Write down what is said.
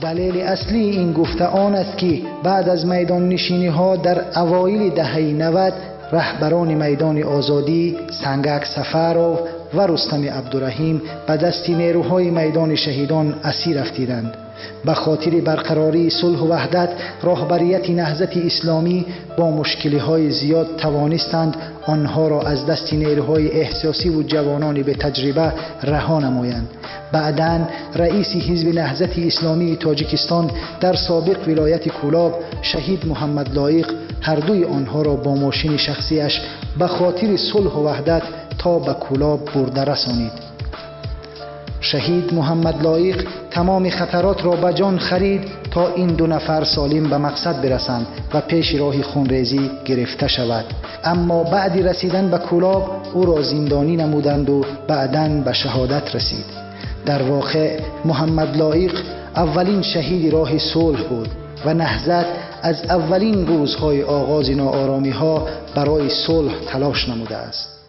Далели аслии ин гуфта он аст, ки баъд аз майдоннишиниҳо дар авоили даҳаи 90 раҳбарони майдони озодӣ Сангак Сафаров ва Рустами Абдураҳим ба дасти нерӯҳои майдони шаҳидон асир афтиданд. Ба хотири барқарории сулҳу ваҳдат роҳбарияти Наҳзати Исломӣ бо мушкилиҳои зиёд тавонистанд онҳоро аз дасти нерӯҳои эҳсосиву ҷавонони бетаҷриба раҳо намоянд. Баъдан раиси ҳизби Наҳзати Исломии Тоҷикистон дар собиқ вилояти Кӯлоб шаҳид Муҳаммад Лоиқ ҳардуи онҳоро бо мошини шахсиаш ба хотири сулҳу ваҳдат то ба Кӯлоб бурда расонид. Шаҳид Муҳаммад Лоиқ тамоми хатаротро ба ҷон харид, то ин ду нафар солим ба мақсад бирасанд ва пеши роҳи хунрезӣ гирифта шавад. Аммо баъди расидан ба Кӯлоб ӯро зиндонӣ намуданду баъдан ба шаҳодат расид. Дар воқеъ Муҳаммад Лоиқ аввалин шаҳиди роҳи сулҳ буд ва Наҳзат аз аввалин рӯзҳои оғози нооромиҳо барои сулҳ талош намудааст.